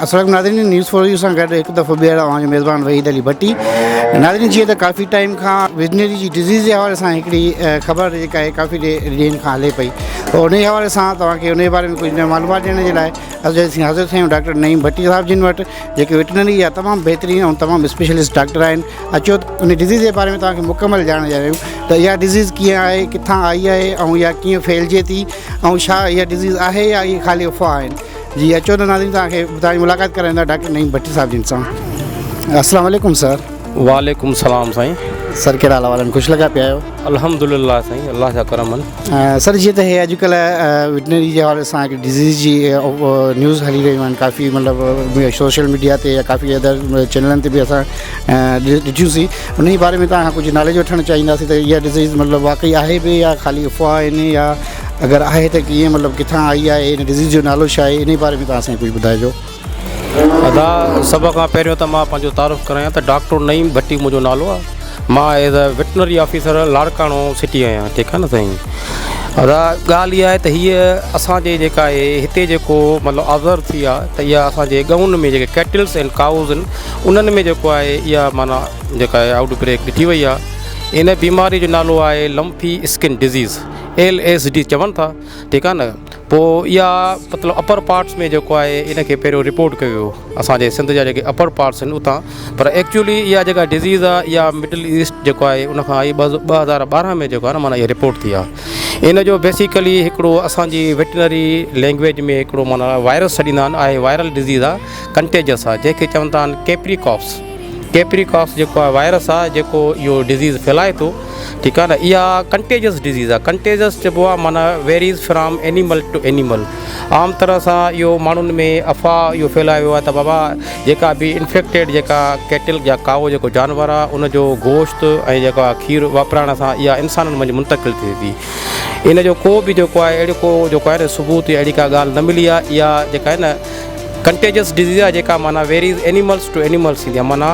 السلام ناظرين News for U سان گڏ هڪ دفعو ٻيهر اوهان جو ميزبان وحيد علي ڀٽي ناظرين جيئن ته ڪافي ٽائيم کان ويٽنري جي ڊزيز جي حوالي سان هڪڙي خبر جيڪا آهي ڪافي ڏينهن کان هلي پئي ته ان جي حوالي سان توهان کي ان جي باري ۾ ڪجهه معلومات ڏيڻ جي لاء اڄ اسين حاضر ٿيا آهيون ڊاڪٽر نعيم ڀٽي صاحب جن وٽ جيڪي ويٽنري جا تمام بهترين ۽ تمام اسپيشلسٽ ڊاڪٽر آهن اچو ته ان ڊزيز جي باري ۾ توهان کي مڪمل ڄاڻ ڏياريون ته اها ڊزيز ڪيئن آهي ڪٿان آئي آهي ۽ اها ڪيئن ڦهلجي ٿي ۽ ڇا اها ڊزيز آهي يا اهي خالي افواهه آهن جي اچو ته ناظرين توهان کي توهان جي ملاقات ڪرائين ٿا ڊاڪٽر نعيم ڀٽي صاحب جن سان السلام عليڪم سر. وعليڪم السلام سائين. سر ڪهڙا حال احوال آهن خوش لڳا پيا آهيو. الحمدلله سائين الله جا ڪرم آهن. سر جيئن ته هي اڄڪلهه وٽنري جي حوالي سان هڪ ڊزيز جي نيوز هلي رهيون آهن ڪافي مطلب سوشل ميڊيا تي يا ڪافي ادر چينلن تي به اسان ڏٺيون سين ان جي باري ۾ توهان کان ڪجهه ناليج وٺڻ چاهينداسين ته اها ڊزيز مطلب واقعي آهي به يا خالي افواهه آهن يا اگر آهي ته ڪيئن مطلب ڪٿان آئي آهي ان ڊزيز جو نالو ڇا آهي انهي باري ۾ توهان اسان کي ڪجهه ٻڌائجو. ادا سڀ کان پهريون ته مان پنهنجو تعارف ڪرايان ته ڊاڪٽر نعيم ڀٽي منهنجو نالو آهي مان as a veterinary officer Larkana city آهيان ٺيڪ آهي نه سائين ادا ڳالهه اها آهي ته هيء اسان جي جيڪا آهي هتي جيڪو مطلب آبزرو ٿي آهي ته اها اسان جي ڳئون ۾ جيڪي ڪيٽلس اينڊ ڪائوز آهن انهن ۾ جيڪو آهي اها معنيٰ جيڪا آهي آئوٽ بريڪ ڏٺي وئي آهي ان بيماري جو نالو آهي lumpy skin disease L S D چون ٿا ٺيڪ آهي نه پوء اها مطلب اپر پارٽس ۾ جيڪو آهي ان کي پهريون رپورٽ ڪيو ويو اسان جي سنڌ جا جيڪي اپر پارٽس آهن اتان پر ايڪچولي اها جيڪا ڊزيز آهي اها مڊل ايسٽ جيڪو آهي ان کان آئي 2012 ۾ جيڪو آهي نه معنيٰ اها رپورٽ ٿي آهي ان جو بيسيڪلي هڪڙو اسان جي ويٽنري لينگويج ۾ هڪڙو معنيٰ وائرس سڏيندا آهن آهي وائرل ڊزيز آهي ڪنٽيجس آهي جنهن کي چوندا آهن ڪيپريڪاپس ڪيپريڪاپس جيڪو آهي وائرس آهي جيڪو اهو ڊزيز ڦهلائي ٿو ٺيڪ آهي نه اها ڪنٽيجس ڊزيز آهي ڪنٽيجس چئبو آهي معنيٰ ويريز فرام اينيمل ٽو اينيمل عام طرح سان اهو ماڻهن ۾ افواهه اهو ڦهلايو ويو آهي ته بابا جيڪا به انفيڪٽيڊ جيڪا ڪيٽل يا ڪائو جيڪو جانور آهي ان جو گوشت ۽ جيڪو آهي کير واپرائڻ سان اها انسانن منجهه منتقل ٿئي ٿي ان جو ڪو به جيڪو آهي اهڙو ڪو جيڪو آهي نه ثبوت يا اهڙي ڪا ڳالهه نه ملي آهي اها جيڪا آهي نه ڪنٽيجس ڊزيز آهي جيڪا معنيٰ ويريز اينيملس ٽو اينيملس ٿيندي آهي معنيٰ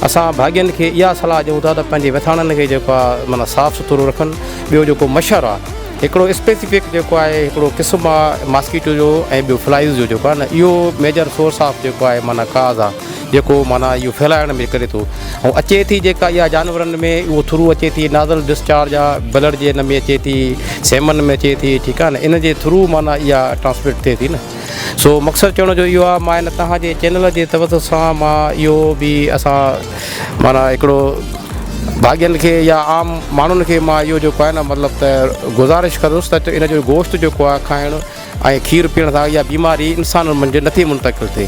اسان ڀاڳين کي اها صلاح ڏيون ٿا ته پنهنجي وٿاڻن کي جيڪو آهي معنيٰ صاف سٿرو رکن ٻيو جيڪو مڇر آهي هڪڙو اسپيسفڪ جيڪو آهي هڪڙو قسم آهي ماسڪيٽو جو ۽ ٻيو فلائز جو جيڪو آهي نه اهو ميجر سورس آف جيڪو آهي معنيٰ ڪاز آهي جيڪو معنيٰ اهو ڦهلائڻ ۾ ڪري ٿو ۽ اچي ٿي جيڪا اها جانورن ۾ اهو ٿرو اچي ٿي نازل ڊسچارج آهي بلڊ جي ان ۾ اچي ٿي سيمن ۾ اچي ٿي ٺيڪ آهي نه ان جي ٿرو معنيٰ اها ٽرانسمٽ ٿئي ٿي نه سو مقصد چوڻ جو اهو آهي مان هن توهان جي چينل جي توسط سان مان اهو به اسان معنيٰ هڪڙو ڀاڳين کي يا عام ماڻهن کي مان اهو جيڪو آهي نه مطلب ته گذارش ڪندس ته ان جو گوشت جيڪو آهي کائڻ ۽ کير پيئڻ سان اها بيماري انسانن منجهه نٿي منتقل ٿئي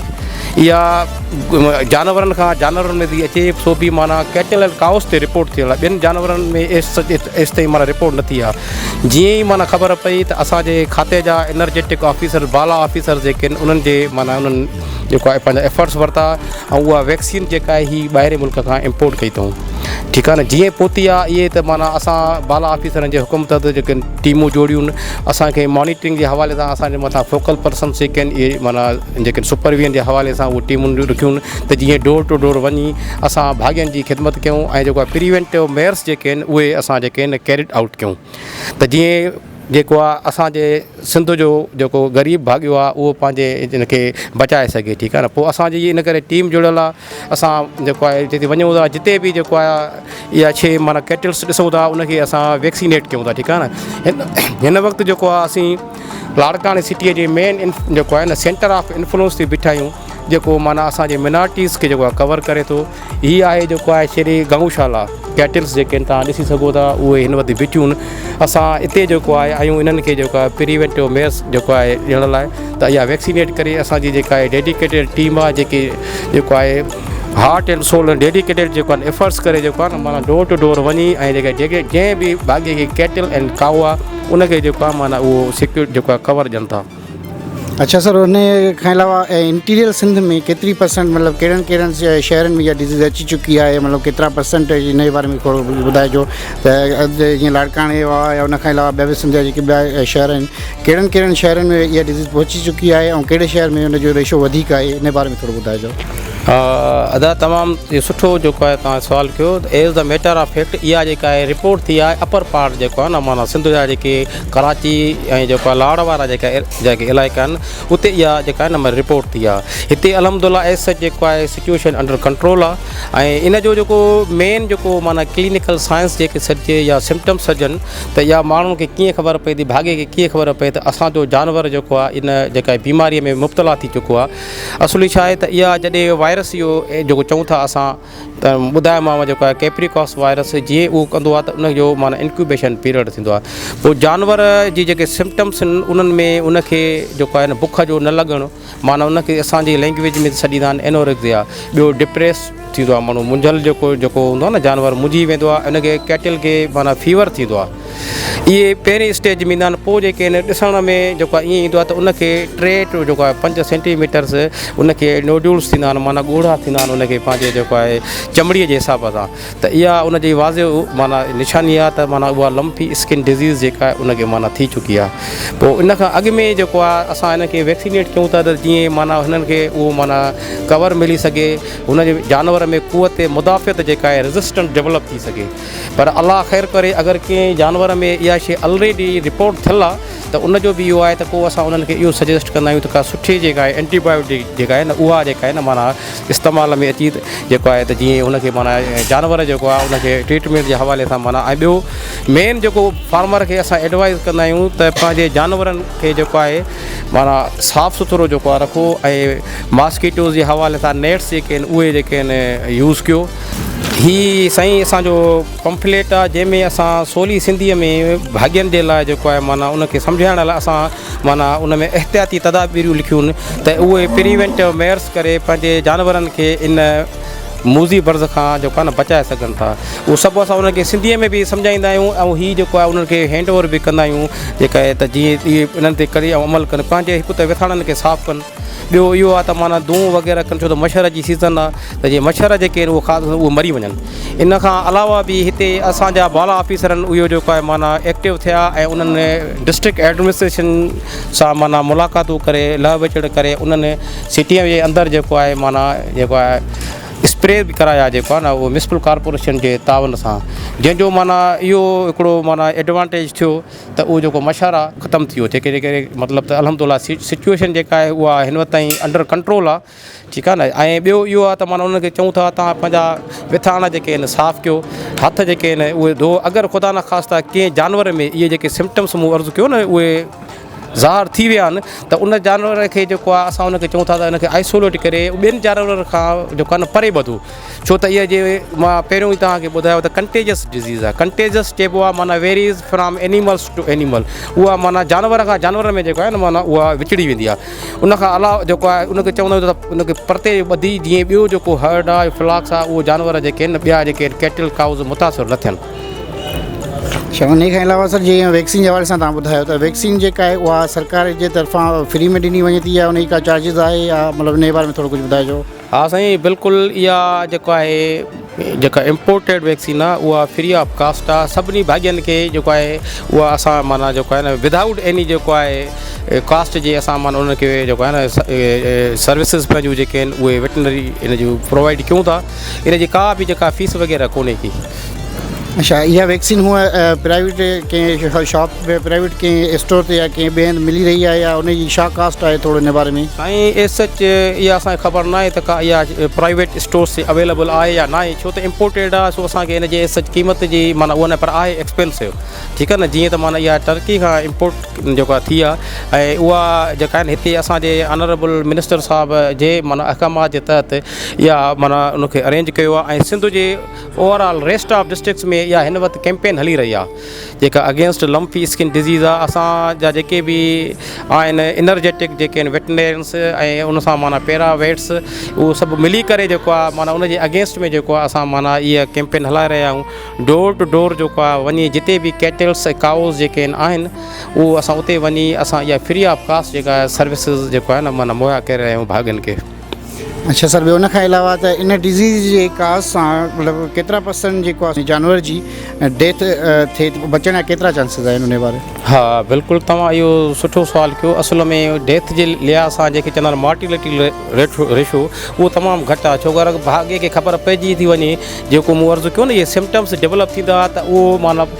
اها جانورن کان جانورن ۾ ٿي اچي سو به معنيٰ ڪيٽل اينڊ ڪائوس تي رپورٽ ٿيل آهي ٻين جانورن ۾ ايستائين معنيٰ رپورٽ نه ٿي آهي جيئن ئي معنيٰ خبر پئي ته اسان جي کاتي جا انرجيٽڪ آفيسر بالا آفيسر جيڪي آهن انهن جي معنيٰ انهن جيڪو آهي پنهنجا ايفرٽس ورتا ۽ اها ويڪسين جيڪا آهي هي ٻاهرين ملڪ کان امپورٽ ڪئي اٿئون ٺيڪ آهي نه جيئن پهتي آهي اهي ته معنيٰ اسان بالا آفيسرن جي حڪم تحت جيڪي ٽيمون جوڙيون اسان کي مانيٽرنگ جي حوالي سان اسان جي مٿان فوڪل پرسنس جيڪي آهن اهي معنيٰ جيڪي سپرويزن جي حوالي سان اهي ٽيمون رکيون ته جيئن ڊور ٽو ڊور وڃي اسان ڀاڳين جي خدمت ڪيون ۽ جيڪو آهي پريونٽو ميئرس جيڪي آهن اهي اسان جيڪي آهن ڪيريڊ آئوٽ ڪيون ته جيئن جيڪو آهي اسان جي سنڌ جو جيڪو غريب ڀاڳيو آهي اهو پنهنجي ان کي بچائي سگهي ٺيڪ آهي نه پوء اسان جي ان ڪري ٽيم جڙيل آهي اسان جيڪو آهي جتي وڃون ٿا جتي به جيڪو آهي اها شي معنيٰ ڪيٽلس ڏسون ٿا ان کي اسان ويڪسينيٽ ڪيون ٿا ٺيڪ آهي نه هن وقت جيڪو آهي اسين لاڙڪاڻي سٽيء جي مين جيڪو آهي نه سينٽر آف انفلوئنس تي بيٺا آهيون جيڪو معنيٰ اسان جي مينارٽيز کي جيڪو آهي ڪور ڪري ٿو هي آهي جيڪو آهي شري گئو شالا ڪيٽلس جيڪي آهن توهان ڏسي سگهو ٿا اهي هن وقت بيٺيون آهن اسان اتي جيڪو آهي آهيون انهن کي جيڪو آهي پريونٽو ميئرس جيڪو آهي ڏيڻ لاء ته اها ويڪسينيٽ ڪري اسان جي جيڪا آهي ڊيڊيڪيٽيڊ ٽيم آهي جيڪي جيڪو آهي هارٽ اينڊ سول ڊيڊيڪيٽيڊ جيڪو آهي ايفرٽس ڪري جيڪو آهي نه معنيٰ ڊور ٽو ڊور وڃي ۽ جيڪا جيڪي جنهن به ڀاڳي کي ڪيٽل اينڊ ڪائو آهي ان کي جيڪو آهي معنيٰ اهو سيڪيور جيڪو آهي ڪور ڏين ٿا. اڇا سر ان کان علاوه انٽيريئر سنڌ ۾ ڪيتري پرسنٽ مطلب ڪهڙن ڪهڙن شهرن ۾ اها ڊزيز اچي چڪي آهي مطلب ڪيترا پرسنٽ ان جي باري ۾ ٿورو ٻڌائجو ته جيئن لاڙڪاڻي آهي يا ان کان علاوه ٻيا به سنڌ جا جيڪي ٻيا شهر آهن ڪهڙن ڪهڙن شهرن ۾ اها ڊزيز پهچي چڪي آهي ۽ ڪهڙي شهر ۾ ان جو ريشو وڌيڪ آهي ان باري ۾ ٿورو ٻڌائجو. ادا تمام سٺو جيڪو آهي توهان سوال ڪيو as the matter of fact اها جيڪا آهي رپورٽ ٿي آهي اپر پارٽ جيڪو آهي نه معنيٰ سنڌ جا جيڪي ڪراچي ۽ جيڪو آهي لاڙ وارا جيڪا جيڪي علائقا آهن اتي اها جيڪا آهي نه رپورٽ ٿي آهي هتي الحمد لله ايز سچ جيڪو آهي سچويشن انڊر ڪنٽرول آهي ۽ ان جو جيڪو مين جيڪو معنيٰ ڪلينيڪل سائنس جيڪي سڏجي يا سمٽمس سڏجن ته اها ماڻهن کي ڪيئن خبر پئي ٿي ڀاڳي کي ڪيئن خبر پئي ته اسان جو جانور جيڪو آهي ان جيڪا بيماري ۾ مبتلا ٿي چڪو آهي اصلي ڇا آهي ته اها جڏهن وائرس اهو جيڪو چئون ٿا اسان ته ٻڌايومانو جيڪو آهي ڪيپريڪاس وائرس جيئن اهو ڪندو آهي ته ان جو معنيٰ انڪيوبيشن پيريڊ ٿيندو آهي پوء جانور جي جيڪي سمپٽمس آهن انهن ۾ ان کي جيڪو آهي نه بک جو نه لڳڻ معنيٰ ان کي اسانجي لينگويج ۾ سڏيندا آهن اينوريڪزيا ٻيو ڊپريس ٿيندو آهي ماڻهو منجهيل جيڪو جيڪو هوندو آهي نه جانور منجهي ويندو آهي ان کي ڪيٽل کي معنيٰ فيور ٿيندو آهي اهي پهرين اسٽيج ۾ ايندا آهن پوء جيڪي آهن ڏسڻ ۾ جيڪو آهي ائين ايندو آهي ته ان کي ٽي ٽو جيڪو آهي پنج سينٽي ميٽرس ان کي نوڊيولس ٿيندا آهن معنيٰ ڳوڙها ٿيندا آهن ان کي پنهنجي جيڪو آهي چمڙي جي حساب سان ته اها ان جي واضح معنيٰ نشاني آهي ته معنيٰ اها لمپي اسڪن ڊزيز جيڪا آهي ان کي معنيٰ ٿي چڪي آهي پوء ان کان اڳ ۾ جيڪو آهي اسان ان کي ويڪسينيٽ ڪيون ٿا ته جيئن معنيٰ هنن کي اهو معنيٰ ڪور ملي سگهي هن جي جانور ۾ قوت مدافعت جيڪا آهي ريزسٽنٽ ڊولپ ٿي سگهي پر الله خير ڪري اگر ڪنهن جانور ۾ اها شيء الريڊي رپورٽ ٿيل آهي ته ان جو به اهو آهي ته پوء اسان انهن کي اهو سجيسٽ ڪندا آهيون ته ڪا سٺي جيڪا آهي اينٽي بايوٽڪ جيڪا آهي نه اها جيڪا آهي نه معنيٰ استعمال ۾ اچي جيڪو آهي ته جيئن ان کي معنيٰ جانور جيڪو آهي ان کي ٽريٽمينٽ جي حوالي سان معنيٰ ۽ ٻيو مين جيڪو فارمر کي اسان ايڊوائز ڪندا آهيون ته پنهنجي جانورن کي جيڪو آهي معنيٰ صاف سٿرو جيڪو آهي رکو ۽ ماسڪيٽوز جي حوالي سان نيٽس جيڪي آهن اهي جيڪي آهن يوز ڪيو. هي سائين اسان جو پمفليٽ آ جنهن ۾ اسان سولي سنڌيء ۾ ڀاڳين جي لاء جيڪو آهي معنيٰ ان کي سمجهائڻ لاء اسان معنيٰ ان ۾ احتياطي تدابيرون لکيون ته اهي پريونٽو ميئرس ڪري پنهنجي جانورن کي ان موذي مرض کان جيڪو آهي نه بچائي سگهن ٿا اهو سڀ اسان انهن کي سنڌيء ۾ به سمجهائيندا آهيون ۽ هي جيڪو آهي انهن کي هينڊ اوور به ڪندا آهيون جيڪا ته جيئن اهي انهن تي ڪري ۽ عمل ڪن پنهنجي هڪ ته وٿاڻن کي صاف ڪن ٻيو اهو آهي ته معنيٰ دونهون وغيره ڪن ڇو ته مڇر جي سيزن آهي ته جي مڇر جيڪي آهن اهي خاص اهي مري وڃن ان کان علاوه به هتي اسان جا بالا آفيسرن اهو جيڪو آهي معنيٰ ايڪٽو ٿيا ۽ انهن ڊسٽرڪٽ ايڊمنسٽريشن سان معنيٰ ملاقاتون ڪري لهه وچڙ ڪري انهن سٽيء جي اندر جيڪو آهي معنيٰ جيڪو آهي اسپري به ڪرايا جيڪو آهي نه اهو ميونسپل ڪارپوريشن جي تعاون سان جنهن جو معنيٰ اهو هڪڙو معنيٰ ايڊوانٽيج ٿيو ته اهو جيڪو مڇر آ ختم ٿي ويو جيڪي جيڪي مطلب ته الحمد لله سچوئيشن جيڪا آهي اها هن وقت تائين انڊر ڪنٽرول آ ٺيڪ آ نه ۽ ٻيو اهو آ ته معنيٰ انهن کي چئون ٿا تان پنهنجا وٿاڻ جيڪي آهن صاف ڪيو هٿ جيڪي آهن اهي ڌو اگر خدا نخواسته ڪنهن جانور ۾ اهي جيڪي سمپٽمس مون عرض ڪيو نه اهي ظاهر ٿي ويا آهن ته ان جانور کي جيڪو آهي اسان ان کي چئون ٿا ته ان کي آئسوليٽ ڪري ٻين جانورن کان جيڪو آهي نه پري ٻڌو ڇو ته اها جي مان پهريون ئي توهان کي ٻڌايو ته ڪنٽيجس ڊزيز آهي ڪنٽيجس چئبو آهي معنيٰ varies from animals to animal اها معنيٰ جانور کان جانور ۾ جيڪو آهي نه معنيٰ اها وچڙي ويندي آهي ان کان علاوه جيڪو آهي ان کي چوندا آهيون ته ان کي پرتي ٻڌي جيئن ٻيو جيڪو هرڊ آهي فلاڪس آهي اهو جانور جيڪي آهن ٻيا جيڪي ڪيٽل ڪائوز متاثر نه ٿين اڇا انهي کان علاوه سر جيئن ويڪسين جي حوالي سان توهان ٻڌايو ته ويڪسين جيڪا آهي اها سرڪار جي طرفان فري ۾ ڏني وڃي ٿي يا ان جي ڪا چارجز آهي يا مطلب انهي باري ۾ ٿورو ڪجهه ٻڌائجو. ها سائين بلڪل اها جيڪو آهي جيڪا امپورٽيڊ ويڪسين آهي اها فري آف ڪاسٽ آهي سڀني ڀاڳين کي جيڪو آهي اها اسان معنيٰ جيڪو آهي نه ودائوٽ ايني جيڪو آهي ڪاسٽ جي اسان معنيٰ انهن کي جيڪو آهي نه سروسز پنهنجون جيڪي آهن اهي ويٽنري ان جون پرووائيڊ ڪيون ٿا ان جي ڪا به جيڪا فيس وغيره ڪونهي ڪي. اڇا اها ويڪسين هونء پرائيويٽ ڪنهن شاپ پرائيويٽ ڪنهن اسٽور تي يا ڪنهن ٻئي هنڌ ملي رهي آهي يا ان جي ڇا ڪاسٽ آهي ٿورو ان باري ۾. سائين ايز سچ اها اسان کي خبر ناهي ته ڪا اها پرائيويٽ اسٽورس تي اويليبل آهي يا ناهي ڇو ته امپورٽيڊ آهي سو اسان کي ان جي ايز سچ قيمت جي معنيٰ اها نه پر آهي ايڪسپينسو ٺيڪ آهي نه جيئن ته معنيٰ اها ٽرڪي کان امپورٽ جيڪا ٿي آهي ۽ اها جيڪا آهن هتي اسان جي آنريبل منسٽر صاحب جي معنيٰ احڪامات جي تحت اها معنيٰ ان کي ارينج ڪيو آهي ۽ سنڌ جي overall rest of districts ۾ اها هن وقت ڪيمپين هلي رهي آهي جيڪا اگينسٽ لمپي اسڪن ڊزيز آهي اسان جا جيڪي به آهن انرجيٽڪ جيڪي آهن ويٽنرينس ۽ ان سان معنيٰ پيرا ويٽس اهو سڀ ملي ڪري جيڪو آهي معنيٰ ان جي اگينسٽ ۾ جيڪو آهي اسان معنيٰ اها ڪيمپين هلائي رهيا آهيون ڊور ٽو ڊور جيڪو آهي وڃي جتي به ڪيٽلس ۽ ڪائوز جيڪي آهن اهو اسان اتي وڃي اسان اها فري آف ڪاسٽ جيڪا سروسز جيڪو آهي نه معنيٰ مهيا ڪري رهيا آهيون ڀاڳين کي. اڇا سر ٻيو ان کان علاوه ته ان ڊزيز جي ڪاز سان مطلب ڪيترا پرسنٽ جيڪو آهي جانور جي ڊيٿ ٿئي ٿي بچڻ جا ڪيترا چانسز آهن ان باري. ها بلڪل توهان اهو سٺو سوال ڪيو اصل ۾ ڊيٿ جي لحاظ سان جيڪي چوندا آهن مارٽيلٽي ريشو اهو تمام گهٽ آهي ڇو ڪر ڀاڳي کي خبر پئجي ٿي وڃي جيڪو مون عرض ڪيو نه اهي سمپٽمس ڊولپ ٿيندا ته اهو معنيٰ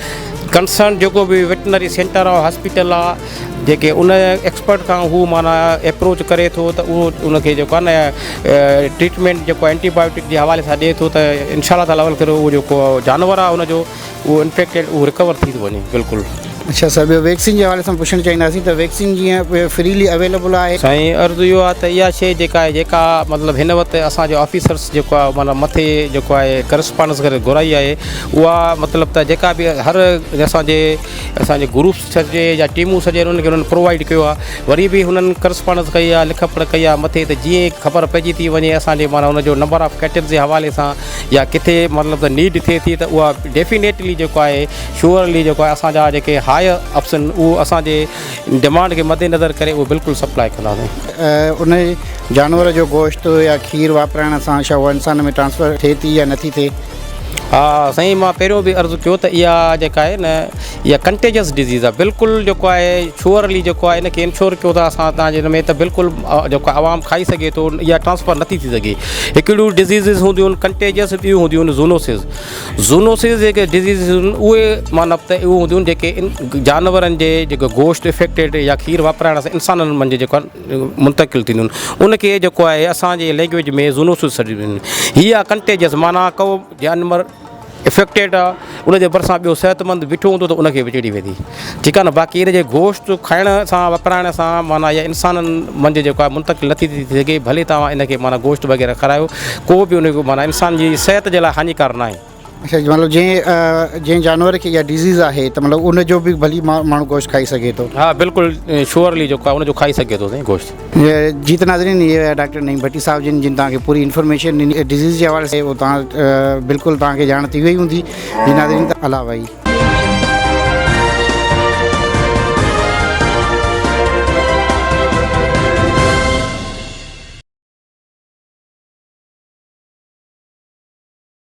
ڪنسرن جيڪو به ويٽنري سينٽر آهي هاسپيٽل آهي جيڪي ان ايڪسپرٽ کان هو معنيٰ ايپروچ ڪري ٿو ته اهو ان کي جيڪو آهي نه ٽريٽمينٽ جيڪو اينٽي بايوٽڪ جي حوالي سان ڏئي ٿو ته انشاء الله تعالٰي اول اهو جيڪو جانور آهي ان جو اهو انفيڪٽيڊ اهو رڪور ٿي ٿو وڃي بلڪل. اڇا سر ٻيو ويڪسين جي حوالي سان پڇڻ چاهينداسين ته ويڪسين جيئن فريلي اويليبل آهي. سائين عرض اهو آهي ته اها شيء جيڪا آهي جيڪا مطلب هن وقت اسان جو آفيسرس جيڪو آهي معنيٰ مٿي جيڪو آهي ڪرسپانڊنس ڪري گهرائي آهي اها مطلب ته جيڪا به هر اسان جي اسان جي گروپس سڏجي يا ٽيمون سڏجن انهن کي انهن پرووائيڊ ڪيو آهي وري به هنن ڪرسپانڊنس ڪئي آهي لک پڙهه ڪئي آهي مٿي ته جيئن خبر پئجي ٿي وڃي اسان جي معنيٰ ان جو نمبر آف ڪيٽلز جي حوالي سان يا ڪٿي مطلب ته نيڊ ٿئي ٿي ته اها ڊيفينيٽلي جيڪو آهي شوئرلي جيڪو آهي اسان جا جيڪي هائر افسن اهو اسان جي ڊمانڊ کي مد نظر ڪري اهو بلڪل سپلاء ڪنداسين. ان جانور جو گوشت يا کير واپرائڻ سان ڇا اها انسان ۾ ٽرانسفر ٿئي ٿي يا نٿي ٿئي؟ ها سائين مان پهريون به عرض ڪيو ته اها جيڪا آهي نه اها ڪنٽيجس ڊزيز آهي بلڪل جيڪو آهي شوئرلي جيڪو آهي ان کي انشور ڪيو ٿا اسان تان جي ان ۾ ته بلڪل جيڪو عوام کائي سگهي ٿو اها ٽرانسفر نٿي ٿي سگهي هڪڙيون ڊزيزز هونديون آهن ڪنٽيجس ٻيون هونديون آهن زونوسز زونوسز جيڪي ڊزيزز آهن اهي معنيٰ ته اهي هونديون آهن جيڪي جانورن جي جيڪو گوشت افيڪٽيڊ يا کير واپرائڻ سان انسانن منجهه جيڪو آهي منتقل ٿينديون آهن ان کي جيڪو آهي اسان جي لينگويج ۾ زونوسس سڏينديون آهن هي آهي ڪنٽيجس معنيٰ ڪو جانور افيڪٽيڊ آهي ان جي ڀرسان ٻيو صحت مند بيٺو هوندو ته ان کي به چڙهي ويندي ٺيڪ آهي نه باقي ان جي گوشت کائڻ سان واپرائڻ سان معنيٰ يا انسانن منجهه جيڪو آهي منتقل نٿي ٿي سگهي ڀلي توهان ان کي معنيٰ گوشت وغيره کارايو ڪو به ان کي معنيٰ انسان جي صحت جي لاء هاڃيڪار ناهي. اڇا مطلب جنهن جنهن جانور کي اها ڊزيز آهي ته مطلب ان جو به ڀلي ماڻهو گوشت کائي سگهي ٿو. ها بلڪل شوئرلي جيڪو آهي ان جو کائي سگهي ٿو سائين گوشت. جي ته ناظرين هي هيا ڊاڪٽر نعيم ڀٽي صاحب جن جن توهان کي پوري انفارميشن ڏني ڊزيز جي حوالي سان اهو توهان بلڪل توهان کي ڄاڻ ٿي وئي هوندي جي ناظرين ته الله وحي.